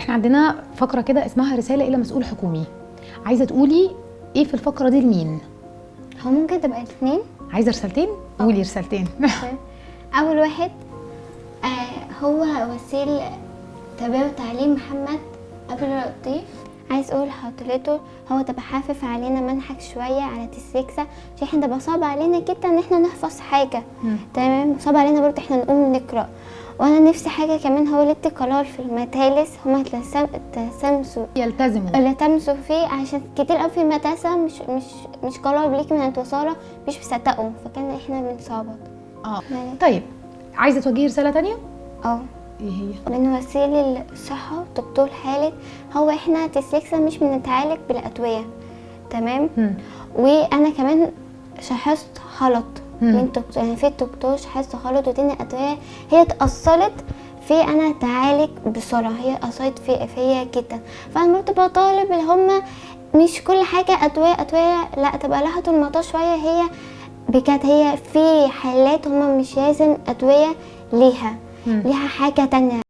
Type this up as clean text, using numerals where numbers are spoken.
احنا عندنا فقره كده اسمها رسالة الى مسؤول حكومي. عايزه تقولي ايه في الفقرة دي لمين؟ هو ممكن تبقى اتنين. عايزه رسالتين؟ قولي رسالتين. اول واحد هو وسيل تربية وتعليم محمد أبو لطيف، عايز اقول حضرته هو تبقى حافف علينا منهج شوية على ديسلكسيا، عشان احنا تبقى صعب علينا جدا ان احنا نحفظ حاجة. تمام، صعب علينا برضه احنا نقوم نقرا. وانا نفسي حاجة كمان، هو ليه قرار في المدارس هما تلتمسوا يلتزموا التمسوا فيه، عشان كتير قوي في المدرسة مش قرار ليك من الوزارة مش بيصدقوا، فكان احنا بنصعبط. طيب عايزه توجهي رسالة تانية؟ ايه هي؟ من وسيل الصحة دكتور خالد، هو احنا ديسلكسيا مش بنتعالج بالأدوية. تمام. وانا كمان شخصت غلط من دكتور، يعني في دكتور شخصت غلط واداني أدوية هي اتأثرت في انا اتعالج بسرعة، هي أثرت فيا جدا. فانا برضه بطالب اللي هما مش كل حاجة أدوية أدوية، لا تبقى لها الموضوع شوية. هي بجد هي في حالات هما مش لازم أدوية ليها، ليها حاجة تانية.